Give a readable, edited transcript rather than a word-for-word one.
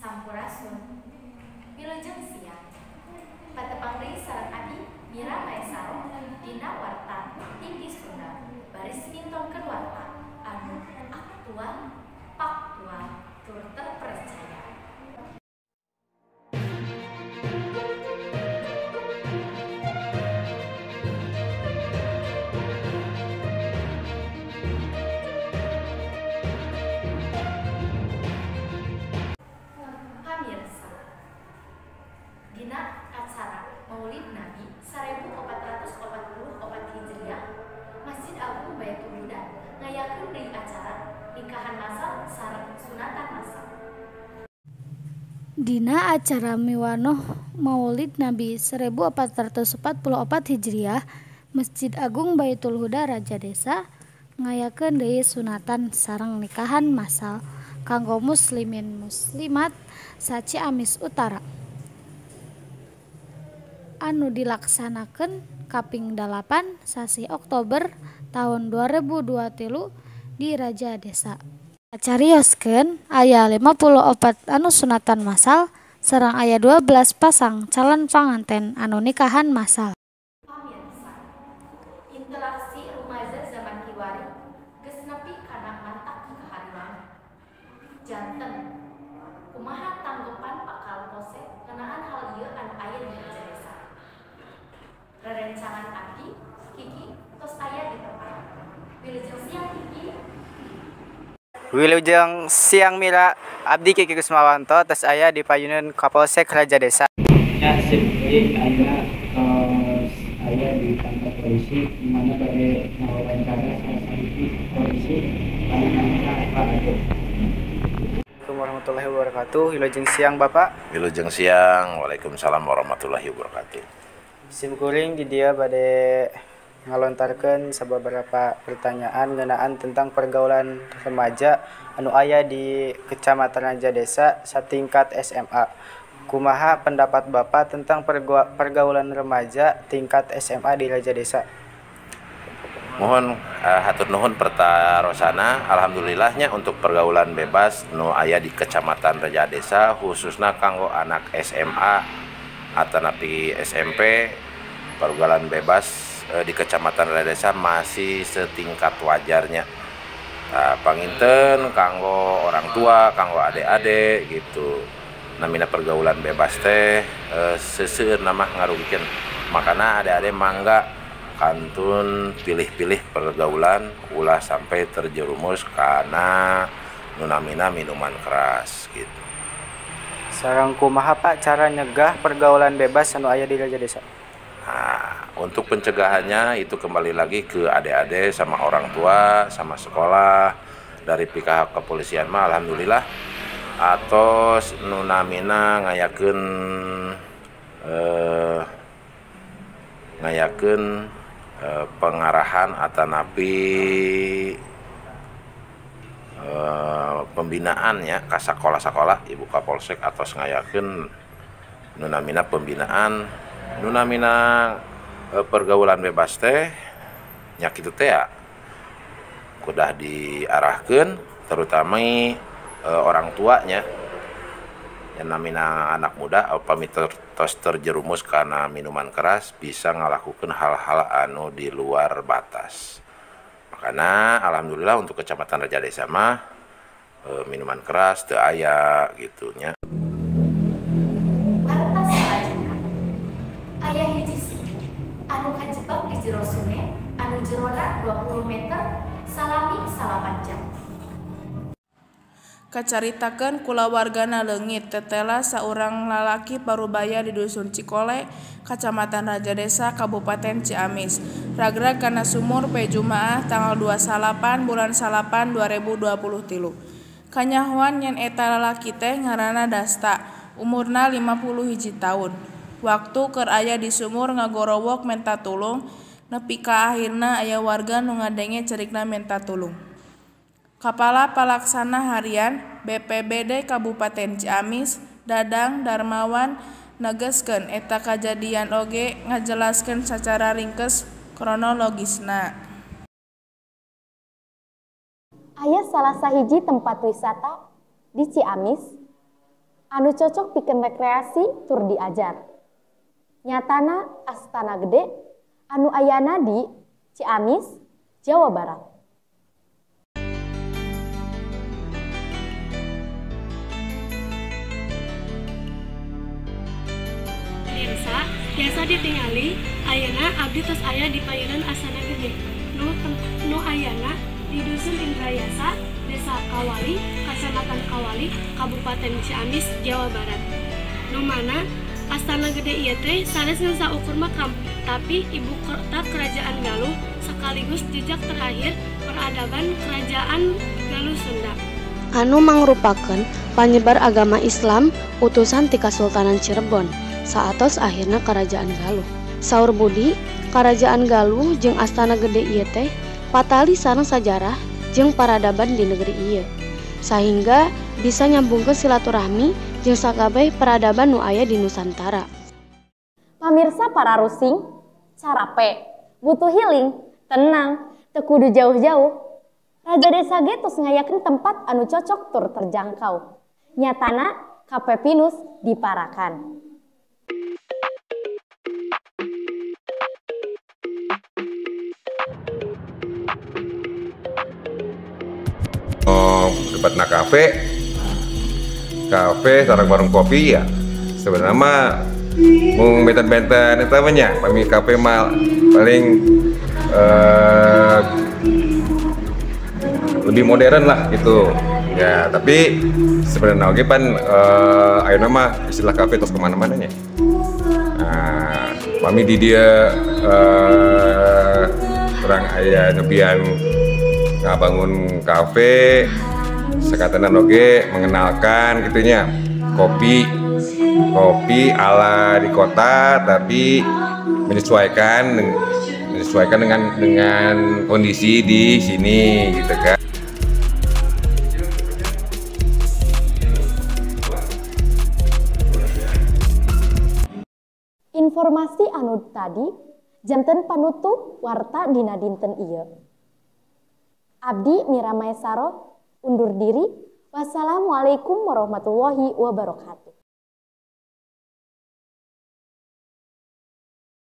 Sampurasun. Wilujeng siang. Patepang deui sareng abdi Mira Maesaroh dina Warta Tinggi Sunda baris mintonkeun warta anu aktual, faktual, tur terpercaya. Pamirsa, dina acara Maulid Nabi 1444 Hijriah, Masjid Agung Baitul Huda ngayakeun deui acara nikahan masal sareng sunatan masal. Dina acara miwanoh Maulid Nabi 1444 Hijriah, Masjid Agung Baitul Huda Rajadesa ngayakeun deui sunatan sareng nikahan masal kanggo muslimin muslimat sa-Ciamis Utara anu dilaksanakeun kaping 8 sasih Oktober taun 2023 di Rajadesa. Kacarioskeun aya 54 anu sunatan masal sareng aya 12 pasang calon panganten anu nikahan masal. Pamirsa, interaksi rumaja zaman kiwari geus nepi kana mantak kahariwang. Janten, kumaha tanggepan Pak Kapolsek ngeunaan hal ieu anu aya di Rajadesa? Rerencangan abdi Kiki tos aya di tempat. Wilujeng siang, Kiki. Wilujeng siang, Mira. Abdi Kiki Kusmawanto tos aya di payuneun Kapolsek Rajadesa. Ya, sip, ayeuna tos aya di kantor polisi di mana bade ngawawancara salah sahiji polisi anu namina Pak Ade. Assalamualaikum warahmatullahi wabarakatuh. Wilujeng siang, Bapak. Wilujeng siang, waalaikumsalam warahmatullahi wabarakatuh. Sim kuring di dieu bade ngalontarkeun sababaraha pertanyaan ngeunaan tentang pergaulan remaja anu aya di Kecamatan Rajadesa satingkat SMA. Kumaha pendapat Bapak tentang pergaulan remaja tingkat SMA di Rajadesa? Mohon hatur nuhun pertarosana. Alhamdulillahnya untuk pergaulan bebas nu aya di Kecamatan Rajadesa khususna kanggo anak SMA atanapi SMP, pergaulan bebas di Kecamatan Rajadesa masih setingkat wajarnya. Nah, panginten kanggo orang tua, kanggo adik-adik gitu. Namina pergaulan bebas teh seseueurna mah ngarugikeun. Makana adik-adik mangga kantun pilih-pilih pergaulan ulah sampai terjerumus kana nu namina minuman keras gitu. Sareng kumaha, Pak, cara nyegah pergaulan bebas anu aya di Rajadesa? Nah, untuk pencegahannya itu kembali lagi ke adik-adik sama orang tua, sama sekolah. Dari pihak kepolisian mah alhamdulillah atau nu namina ngayakeun pengarahan atanapi pembinaan ya ka sakola-sakola. Ibu Kapolsek atau ngayakeun nu namina pembinaan nu namina pergaulan bebas teh nya kitu teh ya kudah diarahkeun, terutama orang tuanya yang namina anak muda upami tos terjerumus karena minuman keras bisa ngalakukan hal-hal anu di luar batas. Makanya alhamdulillah untuk Kecamatan Rajadesa mah minuman keras teu aya gitu nya. Warta salajengna. Aya hiji suku anu kajebak di jero sungai anu jerona 20 meter salami 9 jam. Kacaritakeun kulawargana leungit tetela saurang lalaki parubaya di Dusun Cikole, Kacamatan Rajadesa, Kabupaten Ciamis. Ragrag kana sumur poe Jumaah tanggal 29 bulan 9 2023. Kanyahoan yen eta lalaki teh ngaranna Dasta, umurna 51 taun. Waktu keur aya di sumur ngagorowok menta tulung, nepi ka ahirna aya warga nu ngadenge cerikna menta tulung. Kapala Palaksana Harian BPBD Kabupaten Ciamis, Dadang Darmawan, negeskeun eta kajadian oge ngajelaskeun sacara ringkes kronologisna. Aya salah sahiji tempat wisata di Ciamis Anu cocok pikeun rekreasi tur diajar. Nyatana Astana Gede anu ayana di Ciamis, Jawa Barat. Pemirsa, biasa ditingali ayeuna abdi tos aya di payunan Astana Gede nu ayana di Dusun Indrayasa, Desa Kawali, Kecamatan Kawali, Kabupaten Ciamis, Jawa Barat. Nu mana Astana Gede ieu teh sanes ngan saukur makam, tapi ibu kota Kerajaan Galuh sekaligus jejak terakhir peradaban Kerajaan Galuh Sunda. Anu mangrupakeun panyebar agama Islam utusan ti Kasultanan Cirebon saatos akhirna Kerajaan Galuh. Saur Budi, Kerajaan Galuh jeung Astana Gede ieu teh patali sareng sajarah jeung peradaban di negeri ieu, sehingga bisa nyambungkeun silaturahmi jeung sakabeh peradaban nu aya di Nusantara. Pamirsa para rusing, carape, butuh healing, tenang, teu kudu jauh-jauh. Rajadesa ge tos ngayakeun tempat anu cocok tur terjangkau. Nyatana Cafe Pinus di Parakan. Oh, tempatna kafe, kafe sareng warung kopi ya. Sebenarnya mah mung benten-benten eta mah nya, pami kafe mah paling lebih modern lah gitu. Ya, tapi sebenarnya oge pan ayeuna mah istilah kafe terus kemana-mana nya. Nah, pami di dieu urang aya nebian ngabangun kafe sakatenan oge mengenalkan gitunya kopi kopi ala di kota tapi menyesuaikan menyesuaikan dengan kondisi di sini gitu kan. Informasi anu tadi janten panutup warta dina dinten ieu. Abdi Mira Maesaro undur diri. Wassalamualaikum warahmatullahi wabarakatuh.